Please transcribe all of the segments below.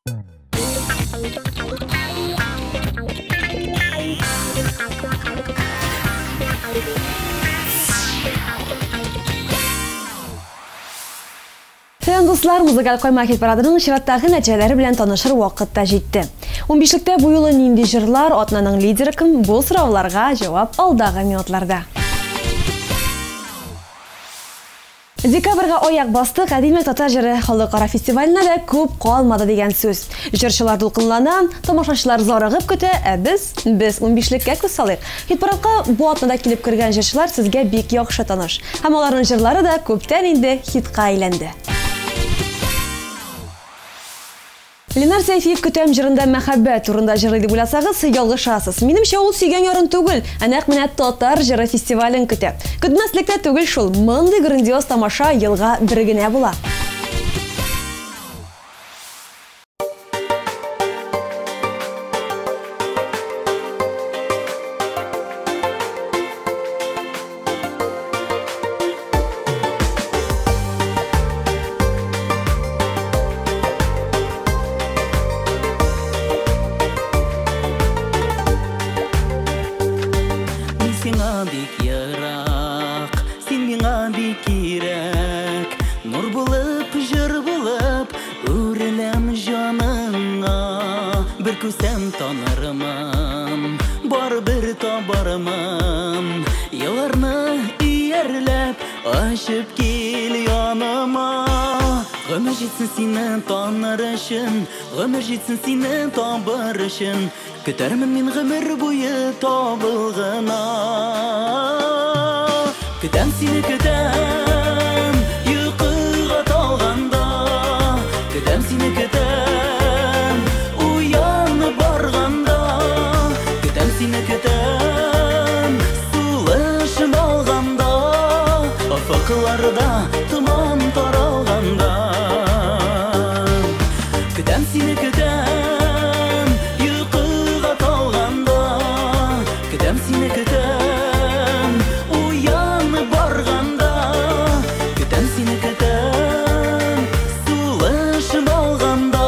Сәлам, дуслар! Музыкаль койма хит-парадының чираттагы нәтиҗәләре белән танышыр вакыт та җитте. Унбишлектә бу юлы нинди җырлар, атнаның лидеры кем? Бу сорауларга җавап алдагы минутларда. Декабрьгә аяк бастык, ә димәк Татар җыры халыкара фестиваленә дә күп калмады дигән сүз. Җырчылар дулкынлана, тамашачылар зарыгып көтә, ә без, без унбишлеккә күз салыйк. Хит-парадка бу атнада килеп кергән җырчылар сезгә бик яхшы таныш. Һәм аларның җырлары да күптән инде хитка әйләнде. Ленар Сәйфиев Көтәм җырында мәхәббәт турында җырлый дип уйласагыз, ялгышасыз. Минемчә, ул сөйгән ярын түгел, ә нәкъ менә Татар җыры фестивален көтә. Көтмәслек тә түгел шул, мондый грандиоз тамаша елга бер генә була. Мин сиңа бик ерак, син миңа бик кирәк. Нур булып, җыр булып, үреләм җаныңа. Бер күрсәм танырмын, барыбер табармын. Елларны иярләп, ачып кил яныма. Гомер җитсен сине таныр өчен, гомер җитсен сине табыр өчен. Көтәрмен мин гомер буе табылгына. Көтәм сине, көтәм, йокыга талганда. Көтәм сине, көтәм, уянып барганда. Көтәм сине, көтәм, сулышым алганда. Офыкларда томан таралганда. Көтәм сине, көтәм, йокыга талганда. Көтәм сине, көтәм, уянып барганда. Көтәм сине, көтәм, сулышым алганда.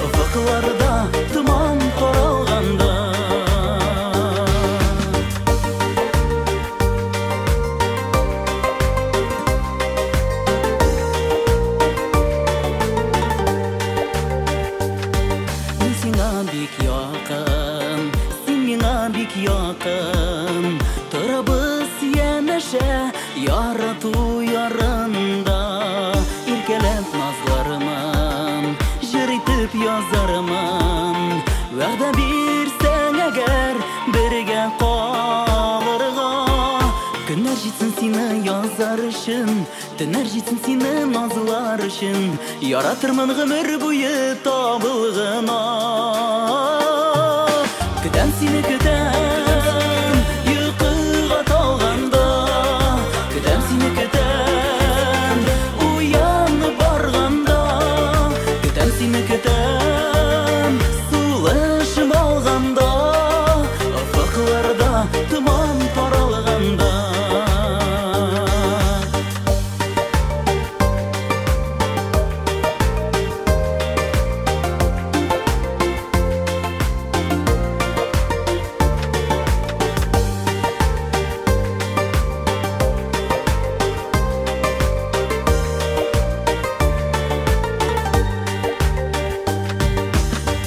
Офыкларда томан таралганда. Мин сиңа бик якын, син миңа бик якын. Торабыз янәшә, ярату ярында. Иркәләп назлармын, җыр итеп язармын. Вәгъдә бирсәң әгәр, бергә калырга. Көннәр җитсен сине язар өчен, төннәр җитсен сине назлар өчен. Яратырмын гомер буе табылгына. Көтәм сине, көтәм, йокыга талганда. Көтәм сине, көтәм, уянып барганда. Көтәм сине, көтәм, сулышым алганда. Офыкларда томан таралганда.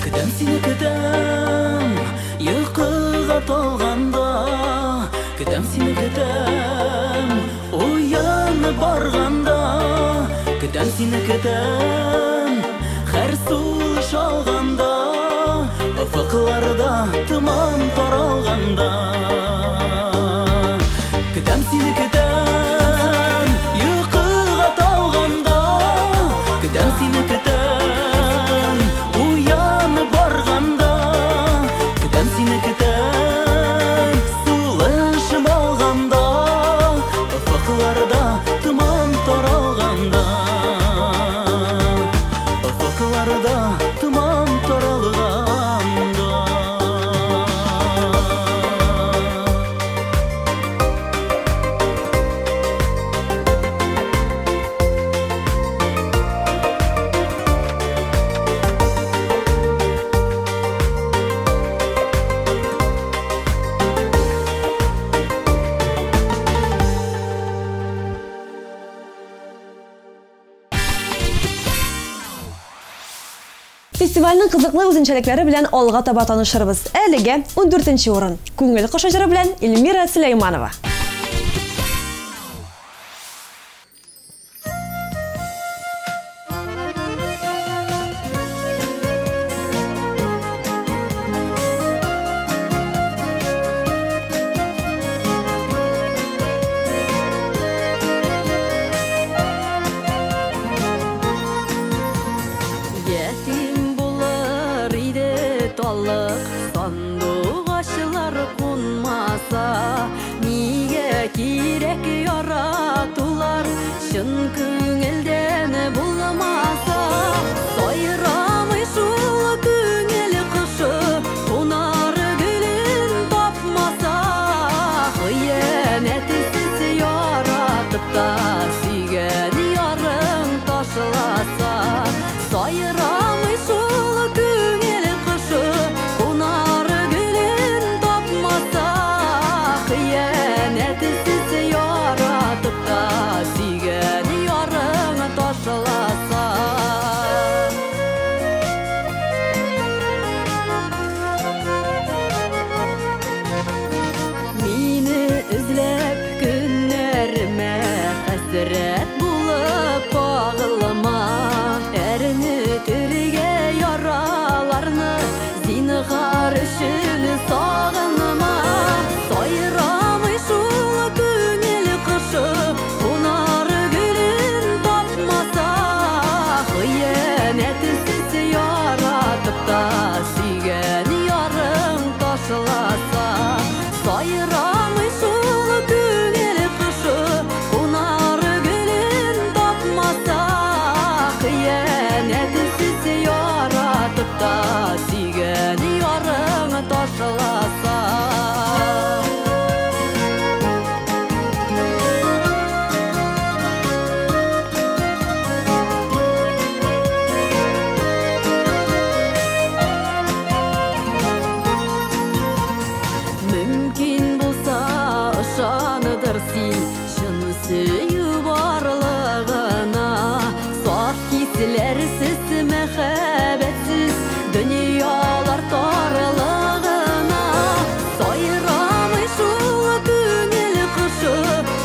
Көтәм сине, көтәм, йокыга талганда. Көтәм сине, көтәм, уянып барганда. Көтәм сине, көтәм, һәр сулыш алганда. Офыкларда томан таралганда. Көтәм сине, көтәм, йокыга талганда. Көтәм сине, көтәм, уянып барганда. Көтәм сине, көтәм, сулышым алганда. Офыкларда томан таралганда. Офыкларда томан таралганда. Фестивальнең кызыклы үзенчәлекләре белән алга таба танышырбыз. Әлегә 14 урын. Күңел кошы җыры белән Эльмира Сөләйманова. Ятим булыр иде талык, сандугачлар кунмаса, нигә кирәк яратулар, чын күңелдән булмаса. Сайрамый шул күңел кошы, кунар гөлен тапмаса, хыянәтсез яратып та сөйгән ярың ташласа. Сайрамый шул күңел кошы, кунар гөлен тапмаса, хыянәтсез яратып та сөйгән ярың ташласа. Мине эзләп көннәремә хәсрәт булып кагылма, әрнетергә яраларны зинһар өчен сагынма. Сайрамый шул күңел кошы, кунар гөлен тапмаса, хыянәтсез яратып та сөйгән ярың ташласа. Сайрамый шул күңел кошы, кунар гөлен тапмаса, хыянәтсез яратып та сөйгән ярың ташласа. Мөмкин булса ышаныдыр син чын сөю барлыгына, саф хисләрсез, мәхәббәтсез дөньялар тарлыгына. Сайрамый шул күңел кошы,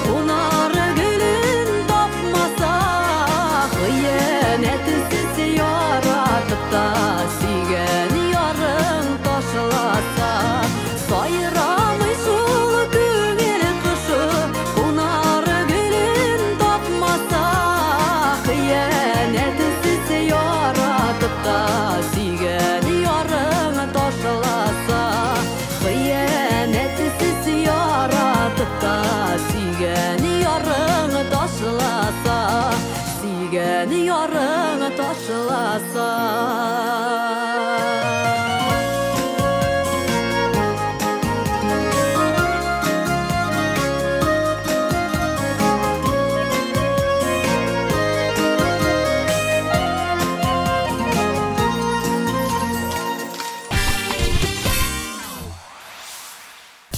кунар гөлен тапмаса, хыянәтсез яратып та сөйгән ярың ташласа. Сайрамый шул күңел кошы, кунар гөлен тапмаса, хыянәтсез яратып та сөйгән ярың ташласа. Хыянәтсез яратып та сөйгән ярың ташласа, сөйгән ярың ташласа.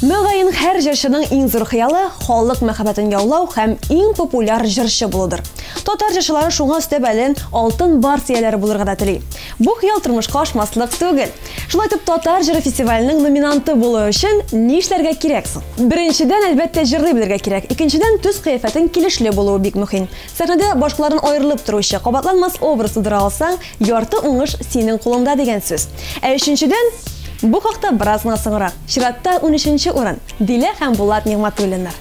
Мөгаен, һәр җырчының иң зур хыялы халык мәхәббәтен яулау һәм иң популяр җырчы булудыр. Татар җырчылары шуңа өстәп әле алтын барс ияләре булырга да тели. Бу хыял тормышка ашмаслык түгел. Шулай итеп, татар җыры фестиваленең номинанты булу өчен нишләргә кирәк соң? Беренчедән, әлбәттә, җырлый белергә кирәк. Икенчедән, төс кыяфәтең килешле булуы бик мөһим. Сәхнәдә башкалардан аерылып торучы, кабатланмас образ тудыра алсаң, ярты уңыш синең кулыңда дигән сүз. Ә өченчедән, бу хакта бераз гына соңрак. Чиратта 13 урын. Дилә һәм Булат Нигъмәтуллиннар.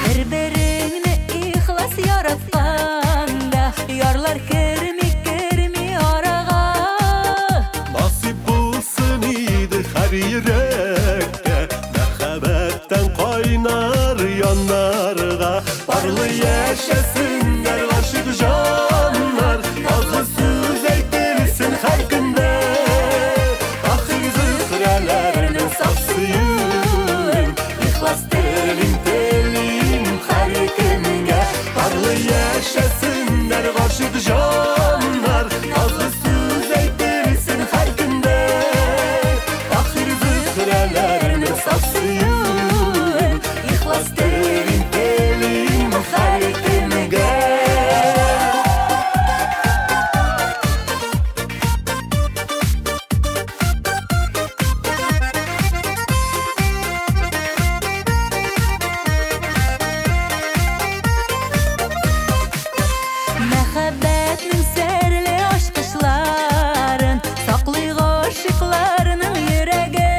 Бер-береңне ихлас яратканда, ярлар керми, керми арага. Насип булсын иде һәр йөрәккә, мәхәббәттән кайнар яннарга. Парлы яшәсеннәр гашыйк җаннар, назлы сүз әйтелсен һәр көндә. Ахир зөһрәләрнең саф сөюен, ихлас телим, телим һәр кемгә. Парлы яшәсеннәр гашыйк җаннар, назлы сүз әйтелсен һәр көндә. Ахир зөһрәләрнең саф сөюен, ихлас телим, телим һәр кемгә. Мәхәббәтнең серле ачкычларын саклый гашыйкларның йөрәге.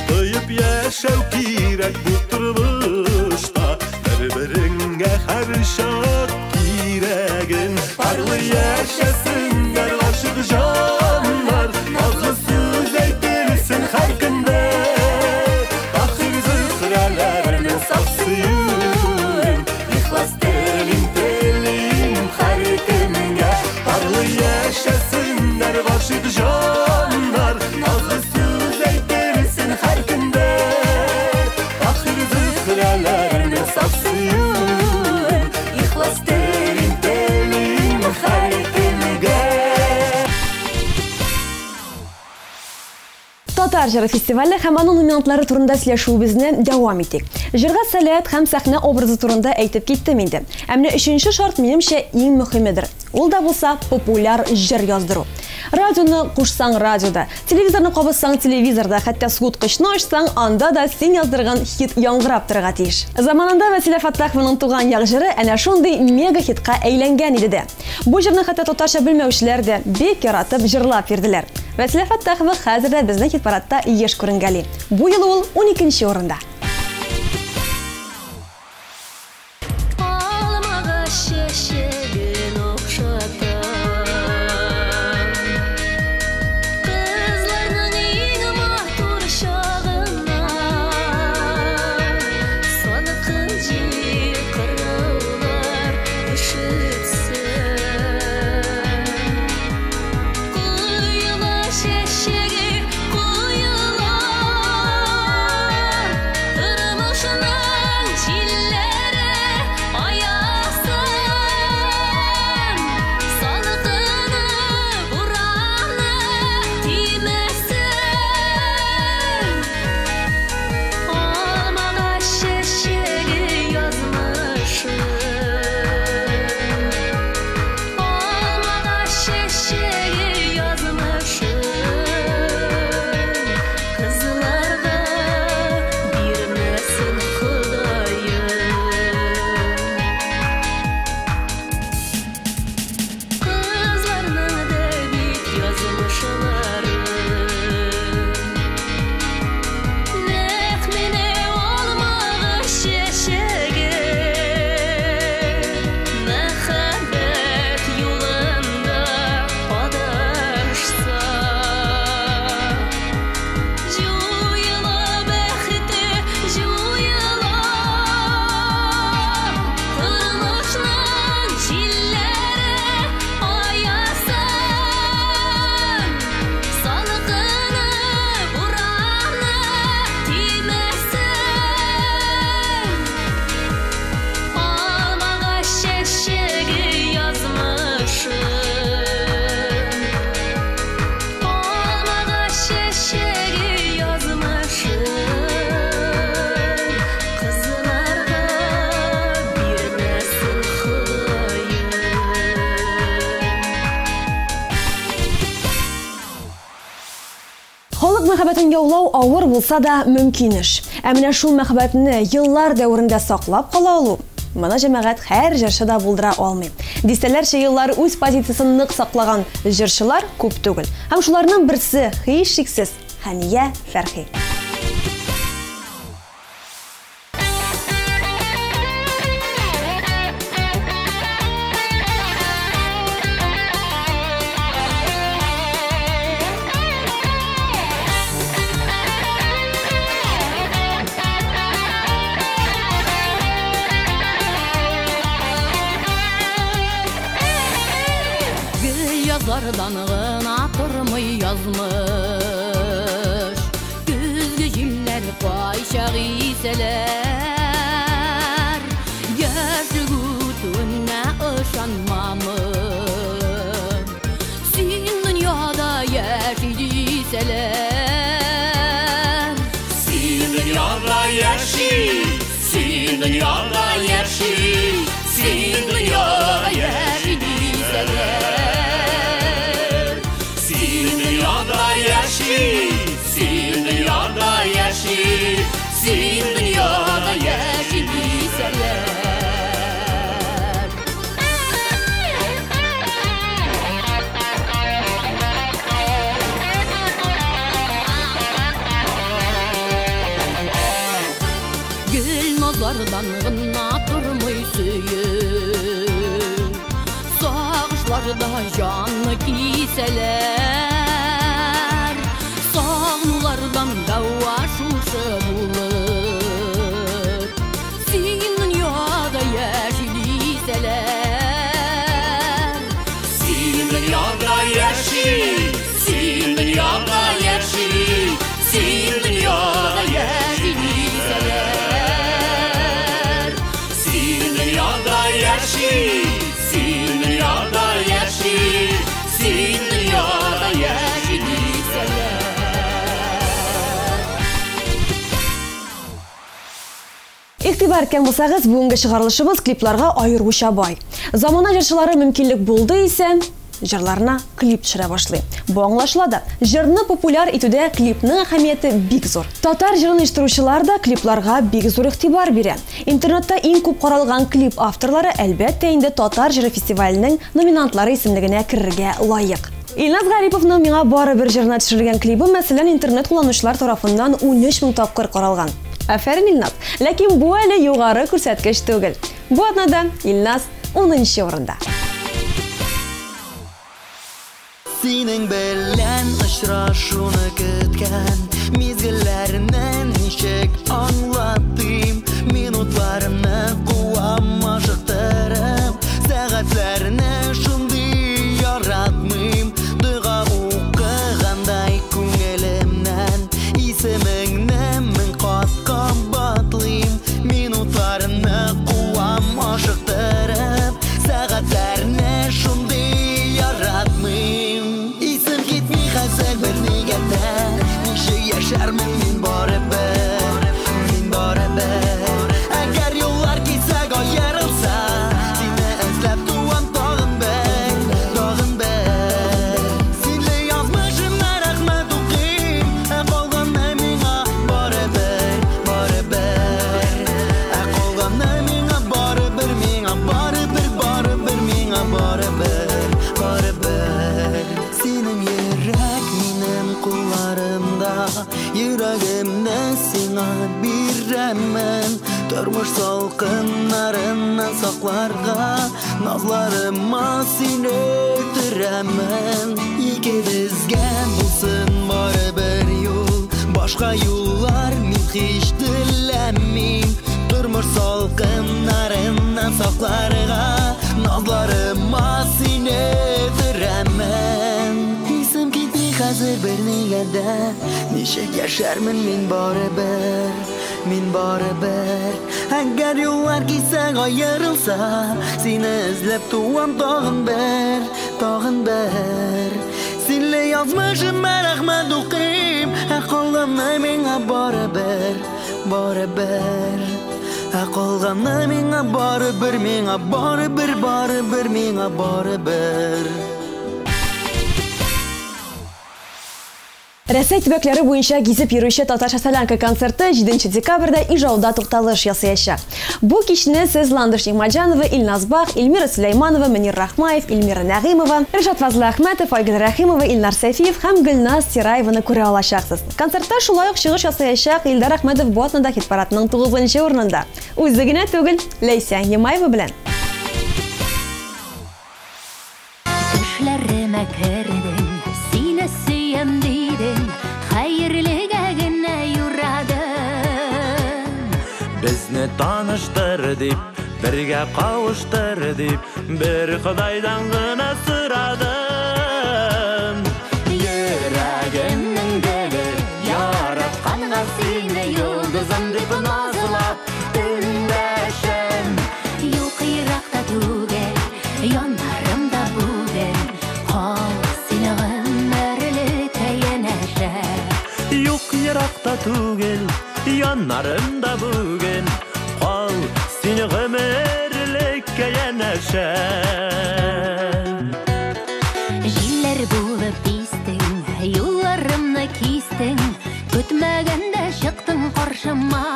Тоеп яшәү кирәк бу тормышта, бер-береңә һәрчак кирәген. Парлы яшәсеннәр гашыйк җаннар, назлы сүз әйтелсен һәр көндә. Таһир Зөһрәләрнең саф сөюен ихлас телим, телим һәр кемгә. Парлы яшәсеннәр гашыйк җаннар, назлы сүз әйтелсен һәр көндә. Таһир Зөһрәләрнең саф сөюен ихлас телим, телим һәр кемгә. Татар җыры фестивале һәм аның номинантлары турында сөйләшүебезне дәвам итик. Җырга сәләт һәм сәхнә образы турында әйтеп киттем инде. Ә менә өченче шарт, минемчә, иң мөһимедер. Ул да булса популяр җыр яздыру. Радионы кушсаң радиода, телевизорны кабызсаң телевизорда, хәтта суыткычны ачсаң, анда да син яздырган хит яңгырап торырга тиеш. Заманында Вәсилә Фәттахованың Туган як җыры әнә шундый мега хитка әйләнгән иде дә. Бу җырны хәтта татарча белмәүчеләр дә бик яратып җырлап йөрделәр. Вәсилә Фәттахова хәзер дә безнең хит-парадта еш күренгәли. Бу юлы ул 12 урында. Алмагач чәчәген охшата, кызларның иң матур чагына, салкын җил кыраулар өшетсен. Коела чәчәге, коела, тормышның җилләре аясын, салкыны, бураны тимәсен. Алмагач чәчәге язмышы, алмагач чәчәге язмышы, кызларга бирмәсен Ходаем. Кызларның да бит язмышлары нәкъ менә алмагач чәчәге, мәхәббәт юлында адашса, җуела бәхете, җуела, тормышның җилләре аясын, салкыны, бураны тимәсен. Алмагач чәчәге язмышы, алмагач чәчәге язмышы, кызларга бирмәсен Ходаем. Халык мәхәббәтен яулау авыр булса да мөмкин эш. Ә менә шул мәхәббәтне еллар дәверендә саклап кала алу, моны җәмәгать һәр җырчы да булдыра алмый. Дистәләрчә еллар үз позициясын нык саклаган җырчылар күп түгел. Һәм шуларның берсе, һичшиксез, Хәния Фәрхи. Гел язлардан гына тормый язмыш, көзге җилләр кайчак исәләр, яшьлек үтүенә ышанмамын. Син дөньяда яши дисәләр, Син дөньяда яши, син дөньяда яши, син дөньяда яши дисәләр. Син дөньяда яши, син дөньяда яши, син дөньяда яши дисәләр. Пычакларда җанны кисәләр. Сагынулардан дәва шушы булыр. Син дөньяда яши дисәләр. Син дөньяда яши, син дөньяда яши, син дөньяда яши дисәләр. Син дөньяда яши, син дөньяда яши, син дөньяда яши дисәләр. Игътибар иткән булсагыз, бүгенге чыгарылышыбыз клипларга аеруча бай. Замана җырчылары мөмкинлек булды исә, җырларына клип төшерә башлый. Бу аңлашыла да. Җырны популяр итүдә клипның әһәмияте бик зур. Татар җырын оештыручылар да клипларга бик зур игътибар бирә. Интернетта иң күп каралган клип авторлары, әлбәттә инде, Татар җыры фестиваленең номинантлары исемлегенә керергә лаек. Илназ Гариповның Миңа барыбер җырына төшерелгән клибы, мәсәлән, интернет кулланучылар тарафыннан 13 мең тапкыр каралган. Афәрин, Илназ! Ләкин бу әле югары күрсәткеч түгел. Бу атнада Илназ 10 урында. Синең белән очрашуны көткән мизгелләрне ничек аңлатыйм? Минутларны куам ашыктырып, сәгатьләрне шундый яратмыйм. Дога укыгандай күңелемнән исемеңне мең кат кабатлыйм. Минутларны куам ашыктырып, сәгатьләрне шундый яратмыйм. Исем китми хәзер бернигә дә, ничек яшәрмен мин барыбер, мин барыбер. Әгәр юллар кисәк аерылса, сине эзләп туам тагын бер, тагын бер. Синле язмышымна рәхмәт укыйм, ә калганы миңа барыбер, барыбер. Ә калганы миңа барыбер, миңа барыбер, барыбер, миңа барыбер, барыбер. Синең йөрәк минем кулларымда, йөрәгемне сиңа бирәмен. Тормыш салкыннарыннан сакларга, назларыма сине төрәмен. Икебезгә булсын барыбер юл, башка юллар мин һич теләмим. Тормыш салкыннарыннан сакларга, назларыма сине төрәмен. Исем китми хәзер бернигә дә, ничек яшәрмен мин барыбер, мин барыбер. Әгәр юллар кисәк аерылса, сине эзләп туам тагын бер, тагын бер. Синле язмышыма рәхмәт укыйм, ә калганы миңа барыбер, барыбер. Ә калганы миңа барыбер, миңа барыбер, барыбер, миңа барыбер. Рәсәй төбәкләре буенча гизеп йөрүче Татарча солянка концерты 7 декабрьдә Ижауда тукталыш ясаячак. Бу кичне сез Ландыш Нигъмәтҗанова, Илназ Бах, Эльмира Сөләйманова, Мөнир Рахмаев, Эльмира Нәгыймова, Ришат Фазлыәхмәтов, Айгөл Рәхимова, Илнар Сәйфиев һәм Гөлназ Сираеваны күрә алачаксыз. Концертта шулай ук чыгыш ясаячак Илдар Әхмәтов бу атнада хит-парадның 9 урынында. Үзе генә түгел, Ләйсән Ямаева белән. Төшләремә кердең, сине сөям дидең, хәерлегә генә юрадың. Безне таныштыр дип, бергә кавыштыр дип, бер Ходайдан гына сорадым. Йөрәгемнең гөле, яратканга сине йолдызым дип назлап эндәшәм. Юк еракта түгел, яннарымда бүген, кал син гомерлеккә янәшә. Юк еракта түгел, яннарымда бүген, кал син гомерлеккә янәшә. Җилләр булып истең, юлларымны кистең, көтмәгәндә чыктың каршыма.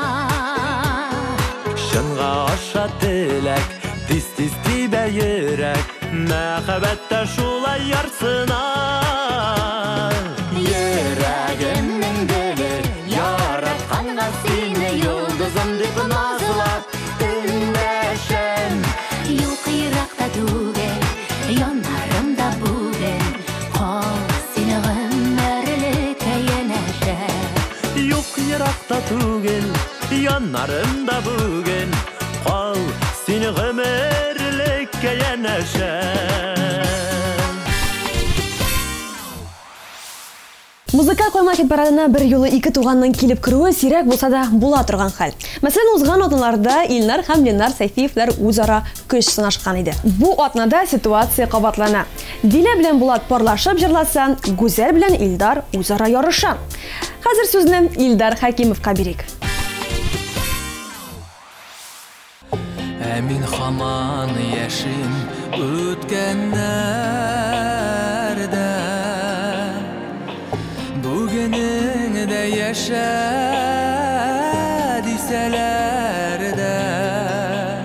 Чынга аша теләк, тиз-тиз тибә йөрәк, мәхәббәттә шулай ярсына. Йөрәгемнең гөле, яратканга сине йолдызым дип назлап эндәшәм. Юк еракта түгел, яннарым Җаннарымда бүген кал син гомерлеккә янәшә. Музыкаль койма хит-парадына бер юлы ике туганның килеп керүе сирәк булса да була торган хәл. Мәсәлән, узган атналарда Илнар һәм Ленар Сәйфиевләр үзара көч сынашкан иде. Бу атнада ситуация кабатлана. Дилә белән Булат парлашып җырласа, Гүзәл белән Илдар үзара ярыша. Хәзер сүзне Илдар Хәкимовка бирик. Ә мин һаман яшим үткәннәрдә, бүгенең дә яшә дисәләр дә,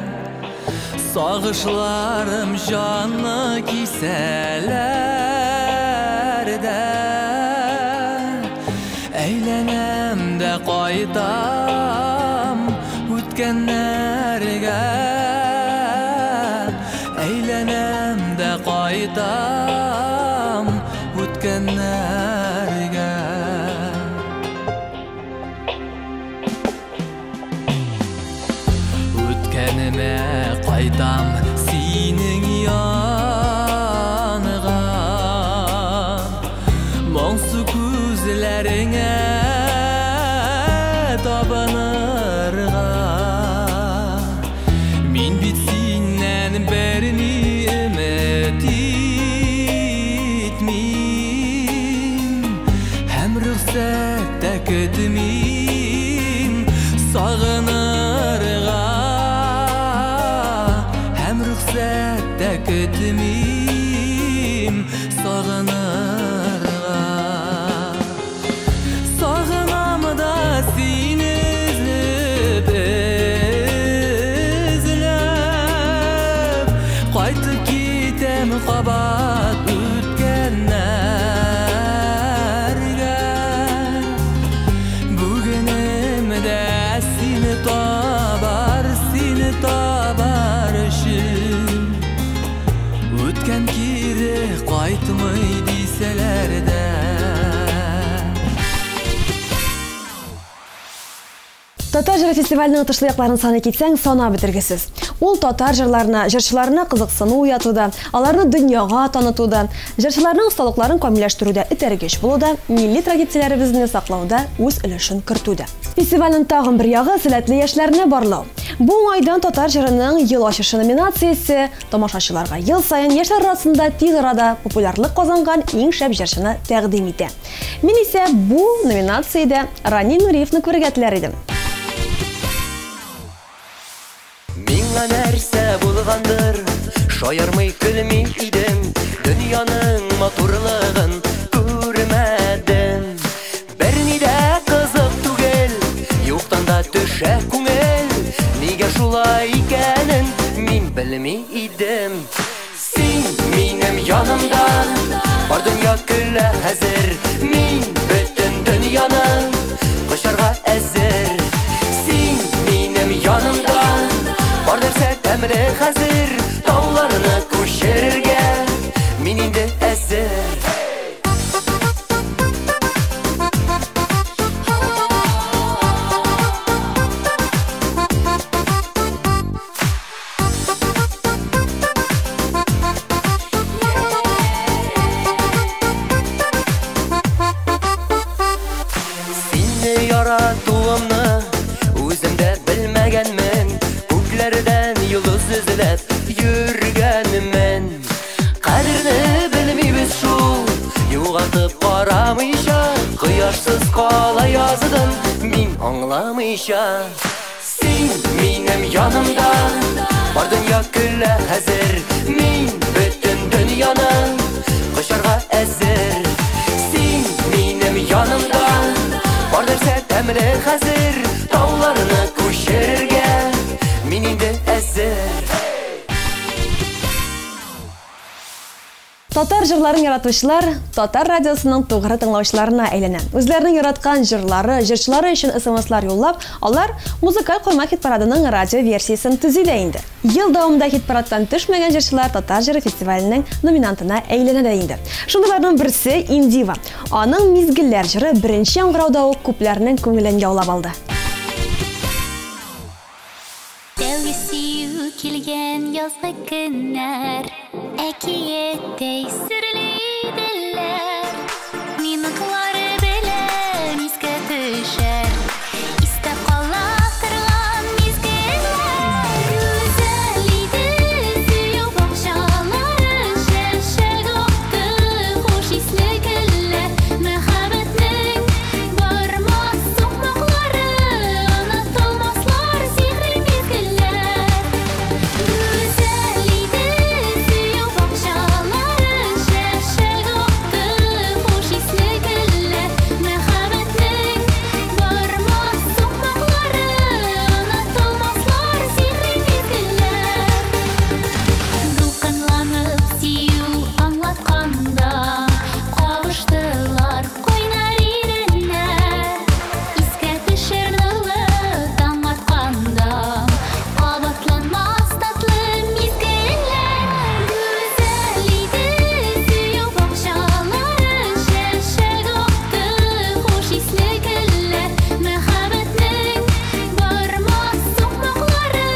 сагышларым җанны кисәләр дә, әйләнәм дә кайтам үткәннәргә, әйләнәм дә кайтам үткәннәргә. Үткәнемә кайтам синең янга, моңсу күзләреңә табынырга. Мин бит синнән берни өмет итмим, һәм рөхсәт тә көтмим сагынырга, һәм рөхсәт тә көтмим сагынырга. Сагынам да сине өзеп, эзләп, кайтып китәм кабат үткәннәргә. Бүгенем дә сине табар, сине табар өчен, үткән кире кайтмый дисәләр дә. Татар җыры фестиваленең отышлы якларын саный китсәң, санап бетергесез. Ул татар җырларына, җырчыларына кызыксыну уятуда, аларны дөньяга танытуда, җырчыларның осталыкларын камилләштерүдә этәргеч булуда, милли традицияләребезне саклауда үз өлешен кертүдә. Фестивальнең тагын бер ягы сәләтле яшьләрне барлау. Бу уңайдан татар җырының ел ачышы номинациясе тамашачыларга ел саен яшьләр арасында тиз арада популярлык казанган иң шәп җырчыны тәкъдим итә. Мин исә бу номинациядә Ранил Нуриевны күрергә теләр идем. Миңа нәрсә булгандыр, шаярмый көлми идем, дөньяның матурлыгын күрмәдем. Берни дә кызык түгел, юктан да төшә күңел, нигә шулай икәнен мин белми идем. Син минем янымда, бар дөнья көлә хәзер, мин бөтен дөньяны кочарга әзер. Син минем янымда, бар нәрсә тәмле хәзер, тауларны күчерергә мин инде әзер. Сине яратуымны үзем дә белмәгәнмен, күкләрдән йолдыз эзләп йөргәнмен. Кадерне белмибез шул, югалтып карамыйча, кояшсыз кала яздым мин аңламыйча. Син минем янымда, бар дөнья көлә хәзер, мин бөтен дөньяны кочарга әзер. Син минем янымда, бар нәрсә тәмле хәзер, тауларны күчерергә мин инде әзер. Татар җырларын яратучылар Татар радиосының тугры тыңлаучыларына әйләнә. Үзләренең яраткан җырлары, җырчылары өчен СМСлар юллап, алар музыкаль койма хит-парадының радио версиясен төзи дә инде. Ел дәвамында хит-парадтан төшмәгән җырчылар Татар җыры фестиваленең номинантына әйләнә дә инде. Шундыйларның берсе Индива. Аның Мизгелләр җыры беренче яңгырауда ук күпләрнең күңелен яулап алды. Килгән язгы көннәр әкияттәй серле иделәр. Минутлары белән искә төшәр, истә кала торган мизгелләр. Гүзәл иде сөю бакчалары, чәчәк атты хуш исле гөлләр. Мәхәббәтнең бармас сукмаклары, онытылмаслар сихри мизгелләр. Гүзәл иде сөю бакчалары, чәчәк атты хуш исле гөлләр. Мәхәббәтнең бармас сукмаклары, онытылмаслар сихри мизгелләр. Дулкынланып сөю аңлатканда, кавыштылар кайнар иреннәр. Искә төшер нурлы таң атканда, кабатланмас татлы мизгелләр. Гүзәл иде сөю бакчалары, чәчәк атты хуш исле гөлләр. Мәхәббәтнең бармас сукмаклары,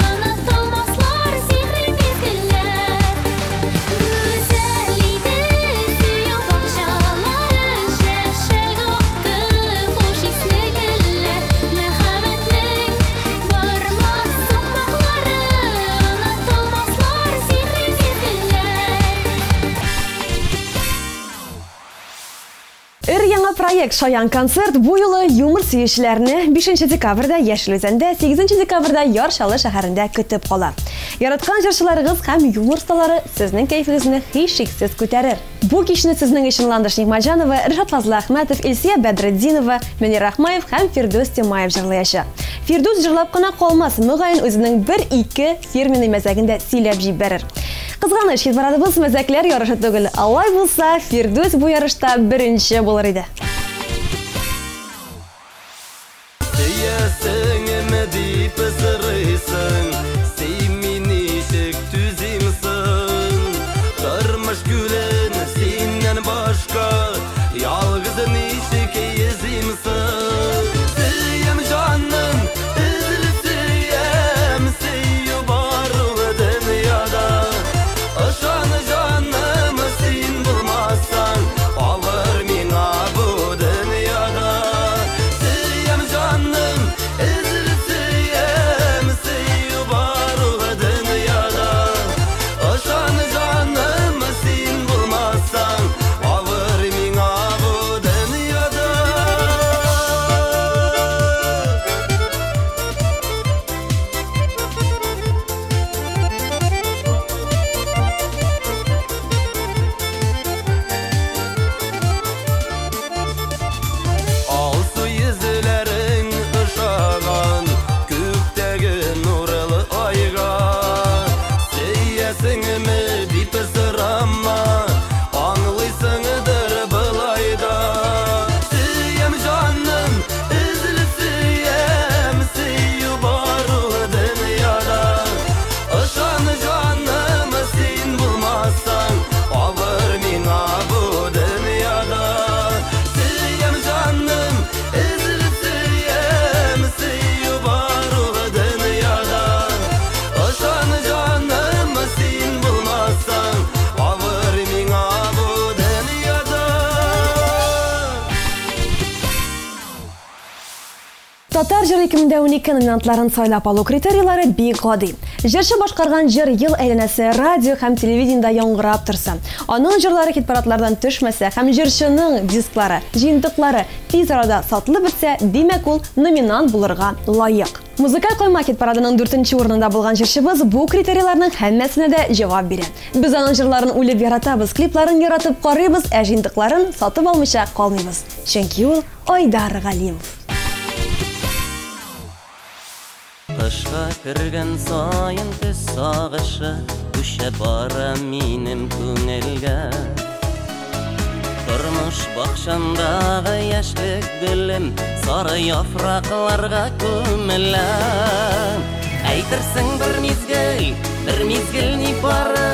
онытылмаслар сихри мизгелләр. Гүзәл иде сөю бакчалары, чәчәк атты хуш исле гөлләр. Мәхәббәтнең бармас сукмаклары, онытылмаслар сихри мизгелләр. Өр-яңа проект «Шаян концерт» бу юлы юмор сөючеләрне 5 декабрьдә Яшел Үзәндә, 8 декабрьдә Яр Чаллы шәһәрендә көтеп кала. Яраткан җырчыларыгыз һәм юмор осталары сезнең кәефегезне һичшиксез күтәрер. Бу кичне сезнең өчен Ландыш Нигъмәтҗанова, Ришат Фазлыәхмәтов, Илсөя Бәдретдинова, Мөнир Рахмаев һәм Фирдүс Тимаев җырлаячак. Фирдүс җырлап кына калмас, мөгаен үзенең бер-ике фирменный мәзәген дә сөйләп җибәрер. Кызганыч, хит-парадыбыз мәзәкләр ярышы түгел. Алай булса, Фирдүс бу ярышта беренче булыр иде. Сөясеңме дип сорыйсың, син мине ничек түзимсең? Тормыш күлен синнән башка ялгыз ничек йөзимсең? Сөям җаным, өзелеп сөям, сөю бар ул дөньяда. Ышан җаным, син булмасаң, авыр миңа бу дөньяда. Сөям җаным, өзелеп сөям, сөю бар ул дөньяда. Ышан җаным, син булмасаң, авыр миңа бу дөньяда. Алсу йөзләрең ошаган күктәге нурлы айга. Сөясеңме дип сорама, аңлыйсыңдыр болай да. Сөям җаным, өзелеп сөям, сөю бар ул дөньяда. Ышан җаным, син булмасаң, авыр миңа бу дөньяда. Сөям җаным, өзелеп сөям, сөю бар ул дөньяда. Ышан җаным, син булмасаң, авыр миңа бу дөньяда. Татар җыры 2012 номинантларын сайлап алу критерийлары бик гади. Җырчы башкарган җыр ел әйләнәсе радио һәм телевидениедә яңгырап торса, аның җырлары хит-парадлардан төшмәсә һәм җырчының дисклары, җыентыклары тиз арада сатылып бетсә, димәк ул номинант булырга лаек. Музыкаль койма хит-парадының 4нче урынында булган җырчыбыз бу критерийларның һәммәсенә дә җавап бирә. Без аның җырларын үлеп яратабыз, клипларын яратып карыйбыз, ә җыентыкларын сатып алмыйча калмыйбыз. Чөнки ул Айдар Галимов. Кышка кергән саен төс сагышы күчә бара минем күңелгә. Тормыш бакчамдагы яшьлек гөлем сары яфракларга күмелә. Әйтерсең бер мизгел ни бары,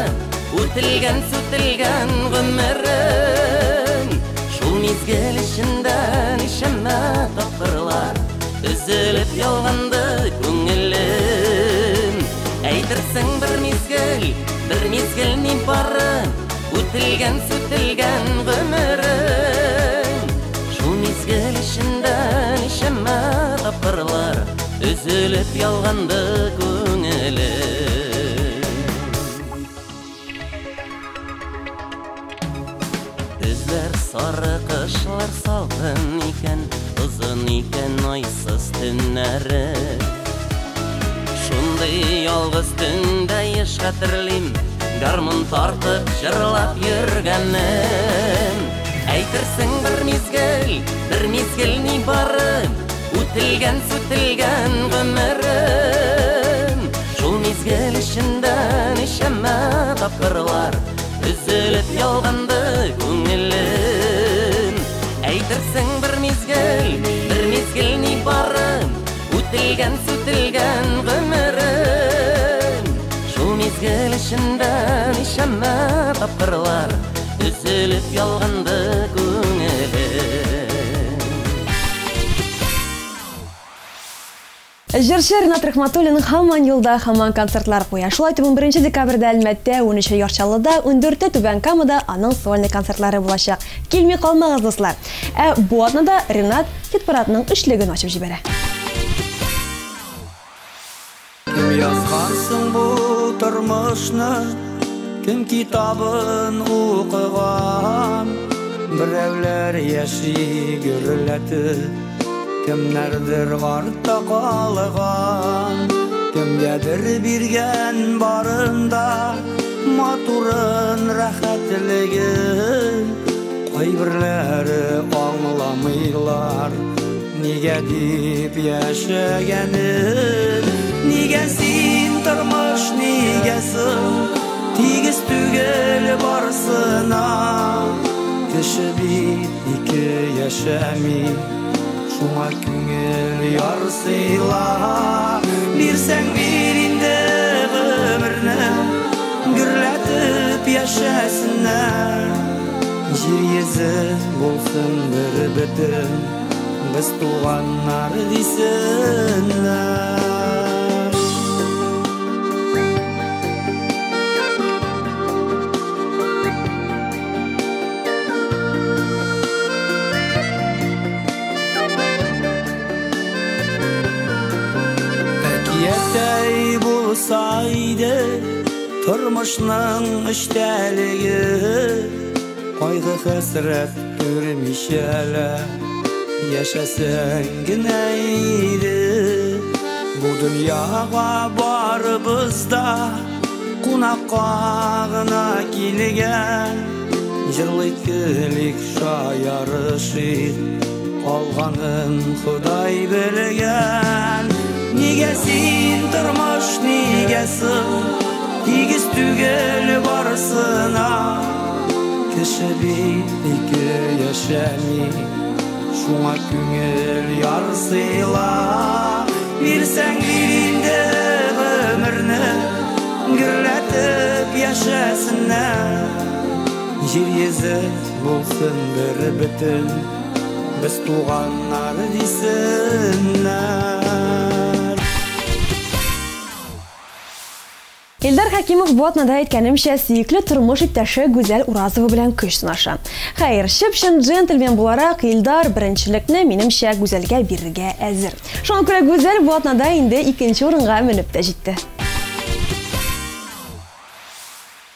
үтелгән сүтелгән гомерем. Шул мизгел эчендә ничәмә тапкырлар өзелеп ялганды күңелем. Әйтерсең бер мизгел, бер мизгел ни бары, үтелгән, сүтелгән гомерем. Шул мизгел эчендә ничәмә тапкырлар өзелеп ялганды күңелем. Көзләр сары, кышлар салкын икән, озын икән айсыз төннәре. Шундый ялгыз төндә еш хәтерлим, гармун тартып җырлап йөргәнем. Әйтерсең бер мизгел ни бары, үтелгән, сүтелгән гомерем. Шул мизгел эчендә ничәмә тапкырлар өзелеп ялганды күңелем. Әйтерсең бер мизгел ни бары, үтелгән, сүтелгән гомерем. Шул мизгел эчендә ничәмә тапкырлар өзелеп ялганды күңелем. Җырчы Ринат Рахматуллин һаман юлда, һаман концертлар куя. Шулай итеп, 11 декабрьдә Әлмәттә, 13 Яр Чаллыда, 14 Түбән Камада аның сольный концертлары булачак. Килми калмагыз, дуслар. Ә бу атнада Ринат хит-парадның өчлеген ачып җибәрә. Кем язган соң бу тормышны? Кем китабын укыган? Берәүләр яши гөрләтеп, кемнәрдер артта калган. Кемгәдер биргән барында матурын, рәхәтлеген. Кайберләре аңламыйлар нигә дип яшәгәнен. Нигә син тормыш, нигә соң тигез түгел барысына? Кеше бит ике яшәми, шуңа күңел ярсыйла. Бирсәң бир инде гомерне, гөрләтеп яшәсеннәр. Җир йөзе булсын бер бөтен, без туганнар дисеннәр. Әкияттәй булса иде тормышның эчтәлеге, кайгы хәсрәт күрмичә лә яшәсәң генә иде. Бу дөньяга барыбыз да кунакка гына килгән. Җырлыйк, көлик, шаярышыйк, калганын Ходай белгән. Нигә син тормыш, нигә соң тигез түгел барысына? Кеше бит ике яшәми, шуңа күңел ярсыйла. Бирсәң бир инде гомерне, гөрләтеп яшәсеннәр. Җир йөзе булсын бер бөтен, без туганнар дисеннәр. Илдар Хәкимов бу атнада әйткәнемчә, сөекле тормыш иптәше Гүзәл Уразова белән көч сынаша. Хәер, чып-чын джентльмен буларак Илдар беренчелекне минемчә Гүзәлгә бирергә әзер. Шуңа күрә Гүзәл бу атнада инде икенче урынга менеп тә җитте.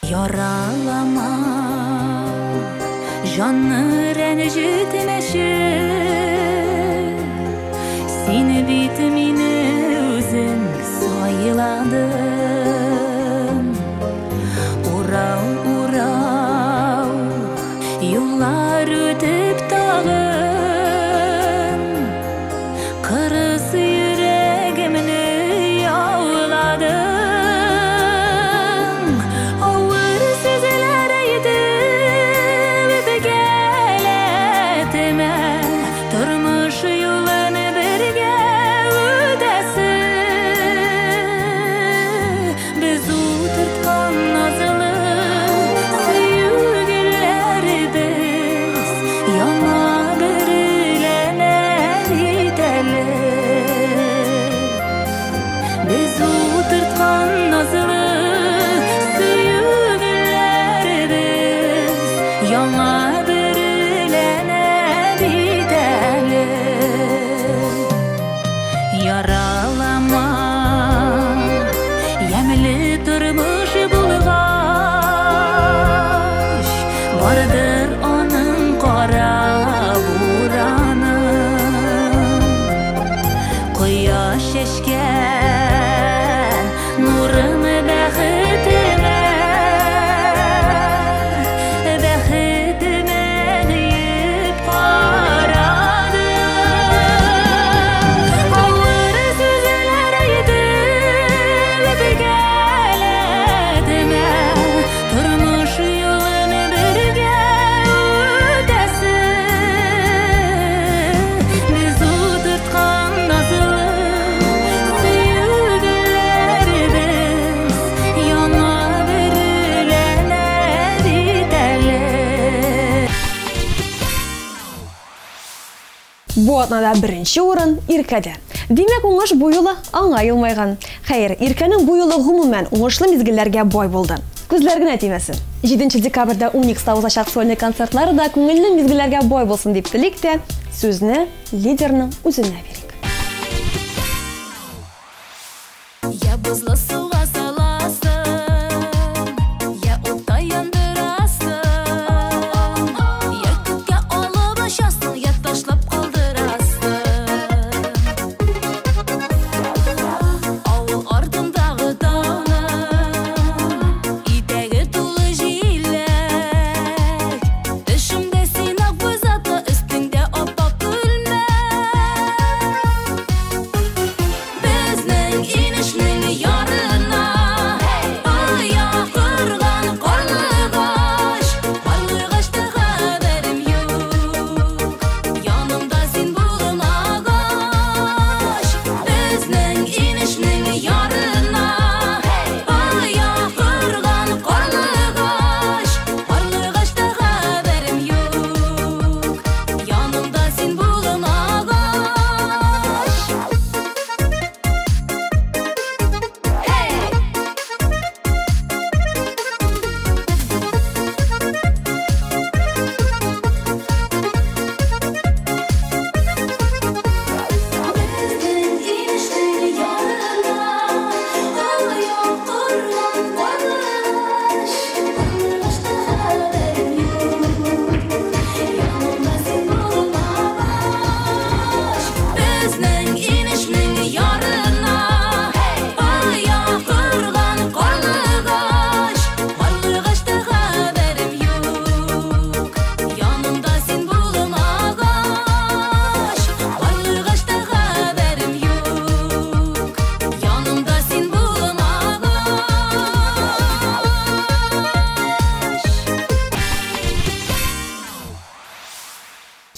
Яралама, җанны рәнҗетмәче, сине бит мине үзең сайладың. Урау, урау, юллар үтеп тагын, кырыс йөрәгемне яуладың. Авыр сүзләр әйтеп үпкәләтмә, тормыш юлын бергә үтәсе. Без утырткан назлы сөю гөлләребез яңа бер яңа бөреләнә бит әле. Яралама, ямьле тормыш булгач, бардыр аның кара бураны. Кояш чәчкән нурын бәхетемә, бәхетемә диеп карады. Авыр сүзләр әйтеп үпкәләтмә, тормыш юлын бергә үтәсе. Без утырткан назлы сөю гөлләребез яңа бөреләнә бит әле. Бу атнада беренче урын Иркәдә. Димәк, уңыш бу юлы аңа елмайган. Хәер, Иркәнең бу юлы гомумән уңышлы мизгелләргә бай булды. Күзләр генә тимәсен. 7 декабрьдә Уникста узачак сольный концертлары да күңелле мизгелләргә бай булсын дип телик тә, сүзне лидерның үзенә бирик. Я бозлы суга саласың, я утта яндырасың, я күккә алып очасың, я ташлап калдырасың. Авыл артындагы тауның итәге тулы җиләк. Төшемдә син акбүз атлы, өстеңдә ап-ак күлмәк. Безнең инешнең ярына оя корган карлыгач, карлыгачта хәбәрем юк, янымда син булмагач. Безнең инешнең ярына оя корган карлыгач, карлыгачта хәбәрем юк, янымда син булмагач. Hey! Безнең инешнең ярына оя корган карлыгач, карлыгачта хәбәрем юк, янымда син булмагач. Безнең инешнең ярына оя корган карлыгач, карлыгачта хәбәрем юк, янымда син булмагач. Карлыгачта хәбәрем юк, янымда син булмагач.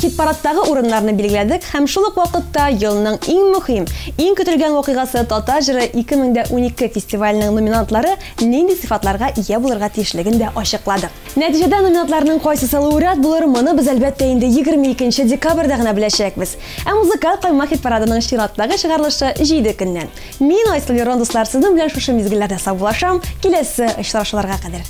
Хит-парадтагы урыннарны билгеләдек һәм шул ук вакытта елның иң мөһим, иң көтелгән вакыйгасы Татар җыры 2012 фестиваленең номинантлары нинди сыйфатларга ия булырга тиешлеген дә ачыкладык. Нәтиҗәдә номинантларның кайсысы лауреат булыр, моны без әлбәттә инде 22 декабрьдә генә беләчәкбез. Ә музыкаль кайма хит-парадының чираттагы чыгарылышы 7 көннән. Мин Айсылу Лерон, дуслар, сезнең белән шушы мизгелләрдә саубуллашам. Киләсе очрашуларга кадәр.